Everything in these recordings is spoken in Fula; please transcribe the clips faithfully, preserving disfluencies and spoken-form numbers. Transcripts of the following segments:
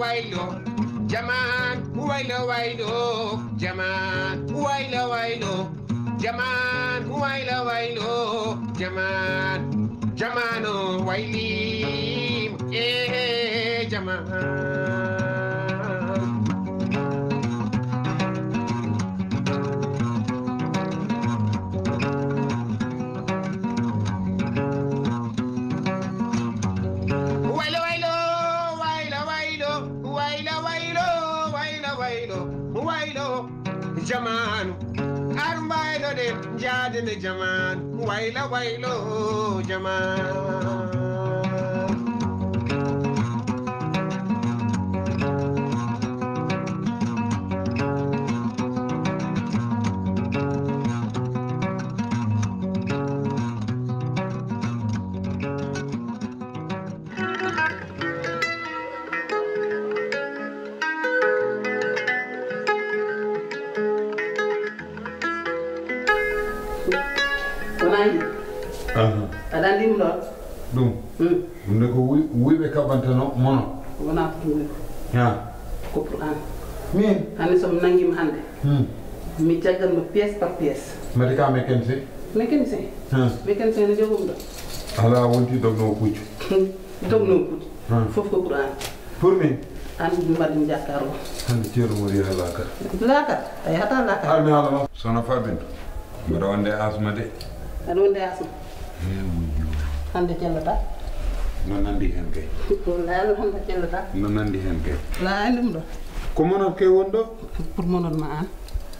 Waylo, jaman, waylo, waylo, jaman, waylo, waylo, jaman, waylo, waylo, jaman, jamanu wayli, eh, jaman. Waylo, waylo, waylo, waylo, waylo, waylo, waylo, waylo, waylo, waylo, jamanu. Ar waylo de, jaade nde jamanu. Waylo, waylo, jamanu. Wonaa yiɗi. Aha. Aɗa anndi ɗum ɗo? Ɗum? Hmm. Ɗum ne ko wuy-, wuyɓe kaɓantano mono. Wonaa ko ɗum wuyɓe. Ha. Ko pour an. Min? Hannde so mi nanngiima hannde. Hmm. Mi jaggan mo pièce par pièce. Mbaɗi ka mécanicien? Mécanicien. Hmm. Mécanicien no jogum ɗo. Alaa wonti dogno puccu. Hmm. Dogno puccu. Hmm. Fof ko pour an. Pour min? An mbaɗi mi jakkaaro. Hannde ceerno mo ri haa laakar. Laakar? A yahataa laakar. Ar mi haala ma. Sono Fabintu. Mboɗo wonde asma de. Aɗa wonde asma? Eh, wuyyo. Hannde cellata? No nandi heen kay. Wallaahi hannde cellata? No nandi heen kay. La anndi ɗum ɗo. Ko monor kay won ɗo? Pour monor ma an.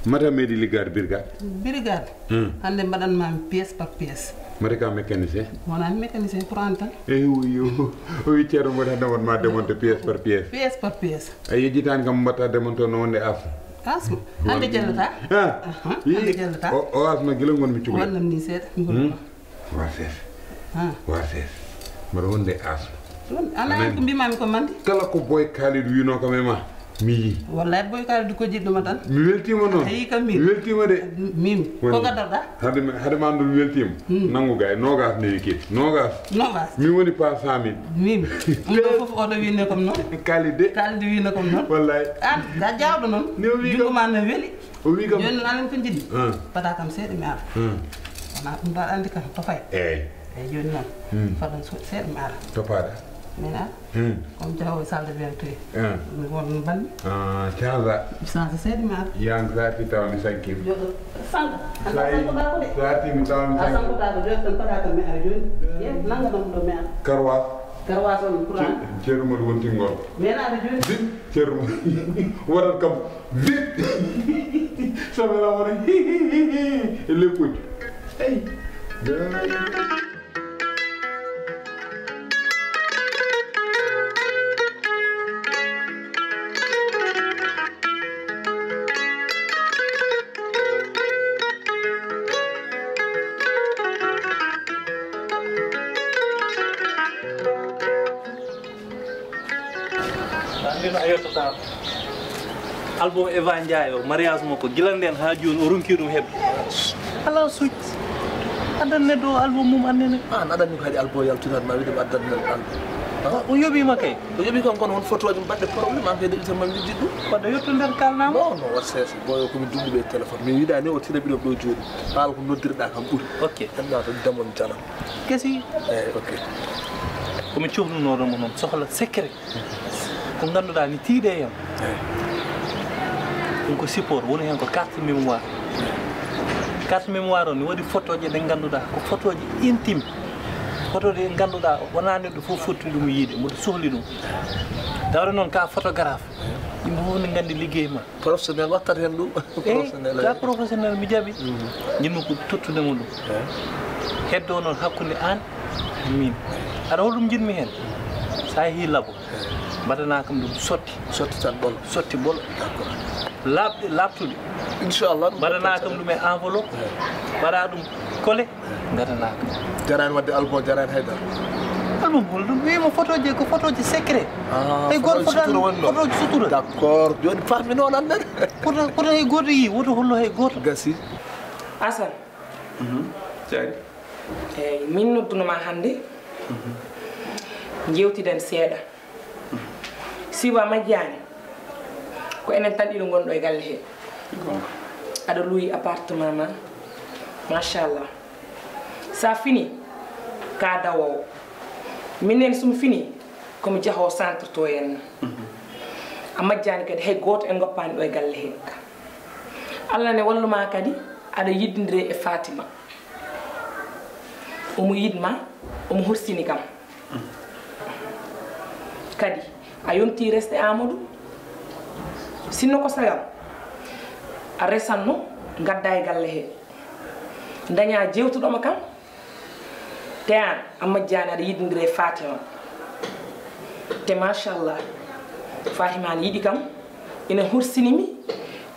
Mata meɗi liggaade brigade? Brigade? Hmm. Hannde mbaɗan ma pièce par pièce. Mata ka mécanicien? Wonaa mécanicien, pour an tan. Eh, wuyyo. O wi ceerno mboɗo hannde won ma démonter pièce par pièce. Pièce par pièce. A yejjitaani kam mbatta démonter no wonde asma. Asma? Hannde cellata? Ah. Aha, hannde cellata? O, o asma gila ngon mi cukalel. Wallam ni seeɗa, mi holluma. Hmm? War seeɗa. Ah. War seeɗa. Mboɗo wonde asma. Ɗum, ana ko mbimami ko mandi? Kala ko Boy Khalid wino kam e ma, mi yi. Wallahi Boy Khalid ko jiɗɗo ma tan. Mi weltima noon. A yi kam min. Mi weltima de. Min. Woni. Ko gaddoɗa? Hade mi, hade ma ɗum weltima. Hmm. Nangu gay, nogas ne wikiti. Nogas. Nogas. Mi woni pa cent mille. Min. Ɗum ɗo fof oɗo winne comme noon. Khalid de. Khalid winne comme noon. Wallahi. An, ga jawɗo noon. Ne o wi kam. Jungo ma ne weli. O wi kam. Jooni noon anen ko jiɗmi. Ah. Mbaɗa kam seeɗa mi ara. Ah. Wona ɗum ɗo aɗa anndi kam to fay. Eey. Eey jooni noon. Hmm. Fadan so-, seeɗa mi ara. To paɗa. Min ara. Hmm. Comme jawo e salle de bain to. Ah. Mi won mi banni. Ah, change. Mi change seeɗa mi ara. Yang sa ti taw mi sanki. Joɗo. Sanko. Anda sanko bako de. Sa ti mi taw mi sanki. A sanko bako joɗo tan paɗa kam mi ara jooni. Ye, nanga ɗum ɗo mi ara. Karwas. Karwas on pour an. Ce-, ceeɗu mo wontingol. Mi ara jooni. Di, ceeɗu mo. Waɗat kam. Vip! Samela wona hi, hi, hi, hi, e leppude. Ey. Andino a yettata. Album Eva Ndiaye o, mariage makko, gila nden haa jooni o ronki ɗum heɓde. Ala suuƴ. Adan neɗɗo o album mum annene. An adan ni ko haɗi album yaltude ma wiɗum addan men album. Ha? O yoɓima kay. O yoɓi kam kono won photo ji mbaɗɗe problème an kay de itam man jiddu. Wadde yetto nder kalnama. Non, non, wat seeso. Boyo ko mi duɗɗi ɓe téléphone. Mi wiɗani o tira ɓiɗo ɗo jooɗi. Haala ko noddirɗa kam ɓuri. Ok. Tan na to damon jalan. Kesi. Eh, ok. Ko mi cohlunoɗo mo noon sohla secret. Ko ngannduɗaa ni tiiɗe e am. Eey. Ɗum ko support, woni heen ko carte mémoire. Carte mémoire o ne waɗi photoje ɗe ngannduɗaa ko photoje intime. Photo ɗe ngannduɗaa wonaa neɗɗo fof fotti ɗum yiide, mboɗo sohli ɗum. Tawde noon ka photographe, yimɓe fof ne nganndi liggey ma. Professionnel wattat heen ɗum. Eey, professionnel, ka eey. Professionnel mi jaɓi. Mhm. Njiɗmi ko tottude mo ɗum. Eey. Heddo noon hakkunde aan e miin. Aɗa hol ɗum njiɗmi heen? So a yehii labo, eey, mbaɗanaa kam ɗum sotti. Sotti tan ɓolo. Sotti ɓolo. D'accord. Laaɓɗe, laaɓtuɗe. Inchallah, ɗum mbaɗanaa kam ɗum e enveloppe. Eey. Mbaɗa ɗum kole. Ngaɗanaaka. Jaraani waɗde album, jaraani hay dara. Album hol ɗum? Wiima photoji ko photoji secret. Ah, hay gooto photoji sutura woni ɗo. Photoji sutura. D'accord. Jooni parmi noon annden. Photo, photo hay gooto yii, woto hollo hay gooto. Gasi. Asan. Mhm. Jaari. Eey, min noddunoma hannde. Mhm. Njeewtiden seeɗa. Sibu a majjaani, ko enen tan ɗiɗo ngonɗo e galle he. Aɗa luwi appartement ma, machallah. Sa fini, ka dawowo. Minen sum fini, komi jahowo centre to henna. A majjaani kadi hay gooto en ngoppaani ɗo e galle he. Allah ne walluma kadi, aɗa yiddindire e Fatima. Omo yiɗma, omo horsini kam. Kadi, a yonti resde Amadou. Sinno ko sagam, a resanno, ngadda e galle he. Daña jewtuɗoma kam. Te an, a majjaani aɗa yiɗindire e Fatima. Te machallah, Fatima ne yiɗi kam, ina horsini mi,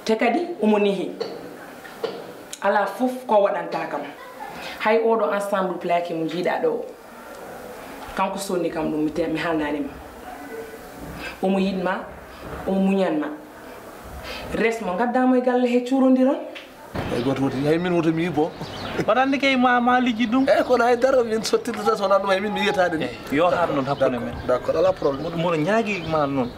te kadi omo nehi. Ala fof ko waɗanta kam. Hay oɗo ensemble plaqué mo jiiɗa ɗo, kanko sonni kam ɗum, mi te-, mi halnanima. Omo yiɗma, omo muñanma. Resmo, ngaddamo e galle he, cuurondiron. Hay gooto woti, hay min wota mi yibo. Waɗande kay ma, ma lijji ɗum. Eyyi, kono hay dara, min sottirde tan, so wonaa ɗum, hay min mi yiyataade ni. Eyyi, yo har noon hakkunde men. D'accord, alaa problème. Mboɗo, mboɗo ñaagi ma noon,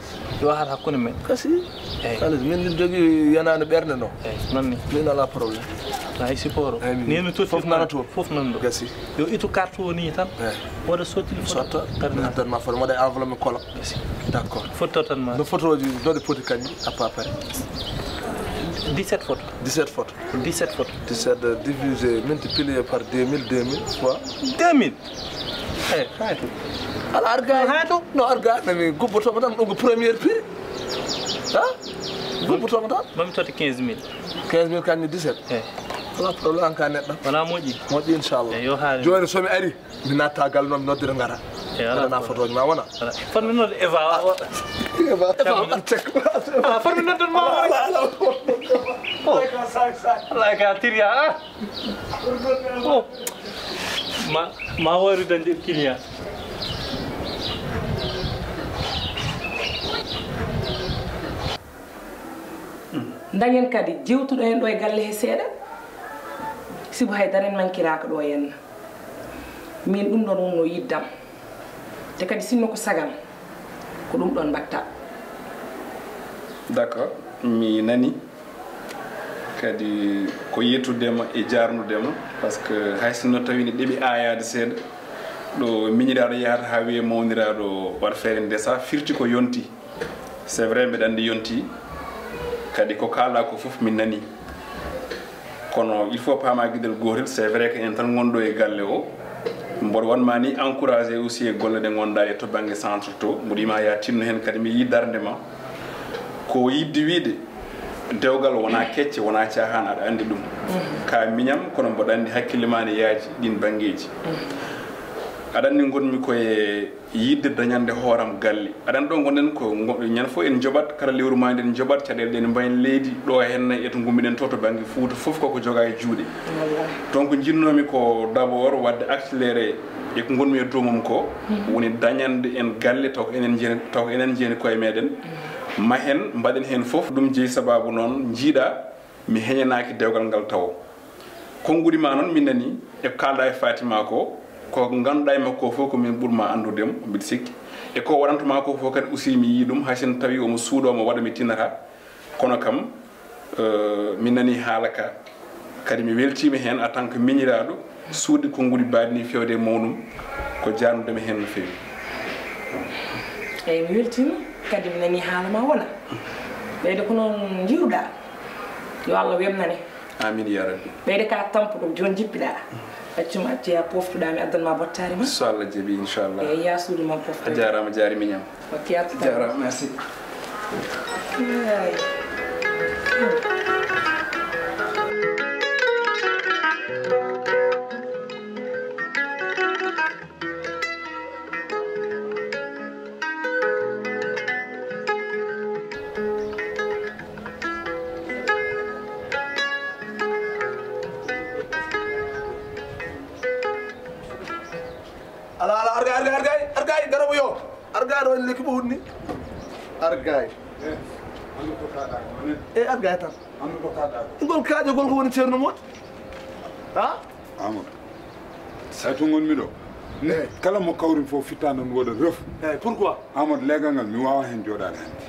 yo har hakkunde men. Kasi. Eyyi. Kalis, min min jogii yanaande ɓernde no. Eyyi, noon ni. Min alaa problème. Hay siporo. Eyyi, min. Ni mi totti fof nana toon. Fof nan ɗo. Gasi. Yo ittu carte o ni tan. Eyyi. Waɗa sotti foto. Sotta. Carte mi addan ma foto, mi waɗa enveloppe mi kola. Merci. D'accord. Foto tan ma. No photoji, no ɗi poti kañƴi, à peu près? Dix-sept photo. Dix-sept photo. Dix-sept photo. Dix-sept divisé, multiplié par deux mille, deux mille fois. Deux mille? Eh, hay to. Ala arga. Hay to. No arga, nami gubbotomo tan, ɗum ko premier prix. Ha? Gubbotomo tan. Mami totti quinze mille. Quinze mille kañƴi dix-sept. Eh. Ala problème, an ka neɗɗo. Wona moƴƴi. Moƴƴi, inchallah. Eh, yo haali. Jooni so mi ari, mi natta galle noon, mi noddira ngara. E ala. Aɗa na photoji ma wona? Ala. Fotmi nodde Eva. Eva, Eva, check. Ala, fotmi nodde ma. Ala, ala, ala. Oh. Ala ka tiriya, ah. Oh. Ma, ma wari dañde client. Dañen kadi jewtuɗo en ɗo e galle he seeɗa. Sibu hay dara en mankiraaka ɗo henna. Min ɗum ɗon wonno yiddam. Te kadi sinno ko sagam, ko ɗum ɗon mbatta. D'accord, mi nani. Kadi ko yettudema e jarnudema, parce que hay sinno tawi ne ɗeɓi ayaade seeɗa, ɗo miñiraaɗo yahata ha wiye mawniraaɗo waɗa feere ndesa, firti ko yonti. C'est vrai, mbeɗa anndi yonti, kadi ko kaalɗa ko fof min nani. Kono il faut paama giɗel gootel, c'est vrai que en tan ngonɗo e galle o. Mboɗo wanma ni encouragé aussi e golle ɗe ngonɗa e to bannge centre to. Mboɗo wima ya tinno heen, kadi mi yii darnde ma. Ko yidde wiide, dewgal wona kecce, wona caahan, aɗa anndi ɗum. Ka miñam, kono mboɗo anndi hakkille ma ne yaaji ɗin banngeeji. Aɗa anndi ngonmi koye yidde dañande hooram galle. Aɗa anndi ɗo ngonɗen ko ngo-, ñande fof en njoɓat, kala lewru ma en njoɓat, caɗeele ɗe ne mbayen leydi, ɗo henna e to ngummiɗen to, to bannge Fuuta fof koko joga e juuɗe. Wallahi. Donc jinnoomi ko d'abord waɗde accéléré e ko ngonmi e dow mum ko, woni dañande en galle taw ko enen jeeni, taw ko enen jeeni koye meɗen. Mahen, mbaɗen heen fof. Ɗum jeyi sababu noon njiiɗa mi heñanaaki dewgal ngal tawo. Konnguɗi ma noon min nani e ko kaalɗa e Fatima ko, ko ngannduɗa e makko fof ko min ɓurma anndude mo, mbiɗa sikki. E ko waɗantuma ko fof kadi aussi mi yii ɗum, hay sen tawi omo suuɗo, omo waɗa mi tinata. Kono kam, euh, min nani haala ka. Kadi mi weltiima heen en tant que miñiraaɗo, suuɗi konnguɗi mbaɗi ni fewde e mawnum, ko jarnudema heen no feewi. Eyyi, mi weltiima, kadi mi nani haala ma wona. Ɓeyde ko noon njiruɗa. Yo Allah weɓnane. Amin ya rabbi. Ɓeyde ka tampuɗo, jooni jippiɗa. Accuma accu ya poftuɗa, mi addan ma bottaari ma. So Allah jaɓi, inchallah. Eyyi, ya suudu ma poftoy. A jaaraama, jaari miñam. Ok, à tout à l'heure. Jaaraama, merci. Eyyi. Ala, ala, argay, argay, argay, argay, garowo yo. Argay ɗo en lekki ɓo hunni. Argay. Eh, andu ko kaɗa ko ne. E argay tan. Andu ko kaɗa ko. Ngol kaƴogol ko woni ceerno Modi. Ha? Amadou. Sato ngonmi ɗo. Eyi. Kala mo kawrin fof fittaandu no waɗa ref. Eyi, pourquoi? Amadou, leegal ngal mi waawaa heen jooɗaade hannde.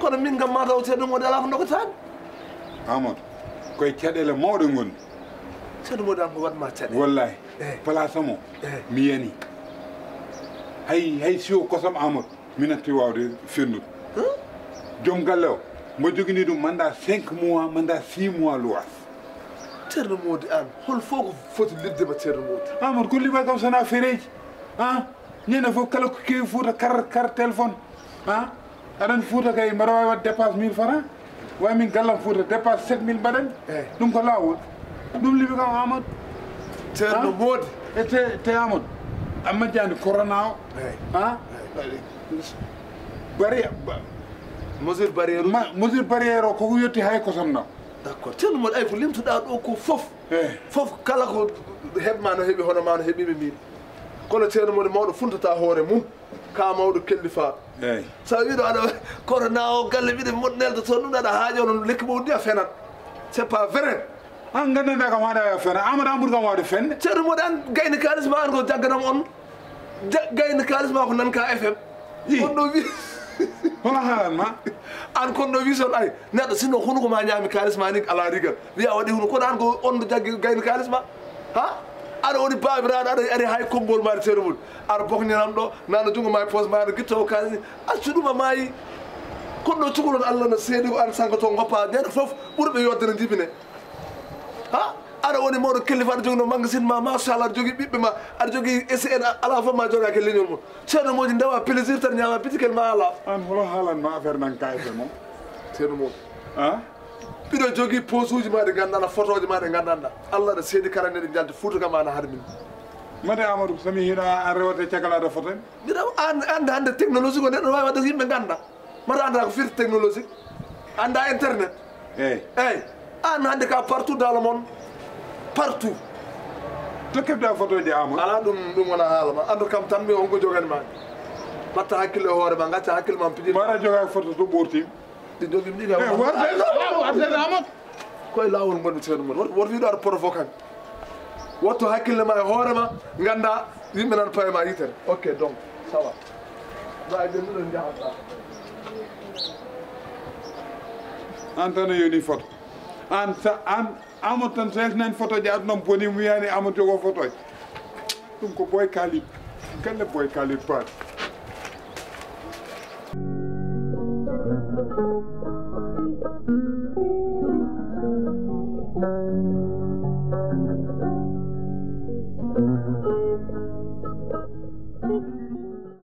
Kono min ngam maa taw ceerno Moodi alaa ko ndogataani. Amadou, koye caɗeele mawɗe ngonmi. Ceerno Moodi an ko waɗ maa caɗeele. Wallahi. Eyi. Place am o, eyi, mi yani. Hay, hay siwo kosam Amadou, mi natti waawde fennude. Huh? Joom galle o, mbo jogini ɗum mandat cinq mois, mandat six mois luwaas. Ceerno Moodi an, hol fof ko foti liɓde ma Ceerno Moodi? Amadou, ko liɓa kam sana fereeji. Ah, ñande fof kala ko kewi Fuuta kar, kar téléphone. Ah, aɗan Fuuta kay mbaɗa waawi waɗde dépasse mille francs. Way min gallam Fuuta dépasse sept mille mbaɗan. Eyi. Ɗum ko laawol. Ɗum liɓi kam Amadou. Ceerno, ah, Moodi. E te, te Amadou. A majjaani corona o. Eyi. Ah? Eyi. Barrière, ba- Mesure barrière uji. Ma, mesure barrière o koko yetti hay kosam na. D'accord. Ceerno Moodi, ay ko limtuɗaa ɗo ko fof. Eyi. Fof kala ko heɓ ma no heɓi, hono ma no heɓi mi min. Kono Ceerno Moodi mawɗo funtata hoore mum. Ka mawɗo kellifaaɗo. Eyi. So a wiɗo aɗa corona o galle mbiɗa mo nelda toon ɗum aɗa haaƴa onon lekki mawdi a fenat. C'est pas vrai. An gandanta kam haɗa a fena. Amadou an ɓuri kam wawde fende. Ceerno Moodi an gayni kalis ma an ko jagganam on. Ja-, gayni kalis ma ko nan ka F M. Ii. Kon ɗo wi. Hono haalan ma? An kon ɗo wi son ay. Neɗɗo sinno hunuko ma ñaami kalis ma ni ala rigal. Wiya waɗi hunu kono an ko on ɗo jaggi gayni kalis ma. Ha? Aɗa woni baabiraaɗo, aɗa ari hay kommbol maaɗa ceerno mum. Aɗa bokñanam ɗo, nana junngo ma e poos ma, aɗa gitta o kaalis ni. Accu ɗum a maayi. Kono ɗo cukalon Allah no seedi ko an sanka to ngoppa, ñande fof ɓurɓe yodde no jibine. Ha? Aɗa woni mawɗo kellifa, aɗa jogino magasin ma, machallah, aɗa jogii ɓiɓɓe ma, aɗa jogii S N, alaa fof ma jogaaki e leñol mum. Ceerno Moodi ndewa plaisir tan ñaama bitikel ma alaa. An holo haalan ma affaire nan K F M o? Ceerno Moodi. Ha? Mbiɗo jogii posuuji ma ɗi nganndanɗaa, fotooji ma ɗi nganndanɗaa. Allah aɗa seedi kala nde ɗi njalti Fuuta kam ana har min. Mate Amadou, so mi hiino a rewata caggal aɗa fotani? Mbiɗa an, annda hannde technologie ko neɗɗo waawi waɗde ko yimɓe ngannda. Mata annda ko firti technologie. Annda internet. Eyi. Eyi. An hannde ka partout dans le monde. Partout. To keɓda photo ji Amadou? Alaa ɗum, ɗum wona haala ma. Andu kam tan mi on ko jogani ma. Mbatta hakkille e hoore ma, ngacca hakkille ma piji. Mbaɗa joga photo to ɓorti. Ɗi jogii ɗi kam. Eh, warde, warde, Amadou. Koye laawol ngonmi ceerno mon. Woto, woto wiɗo aɗa provoquer. Wattu hakkille ma e hoore ma, ngannda yimɓe nan paye ma yitere. Ok, donc, ça va. Ba e ɓe ɗum jahat. An tan a yoni photo. An sa, an Amadou tan so nan photo ji aduna boni mu yani Amadou jogo photo ji. Ɗum ko Boy Khalid. Galle Boy Khalid Paate.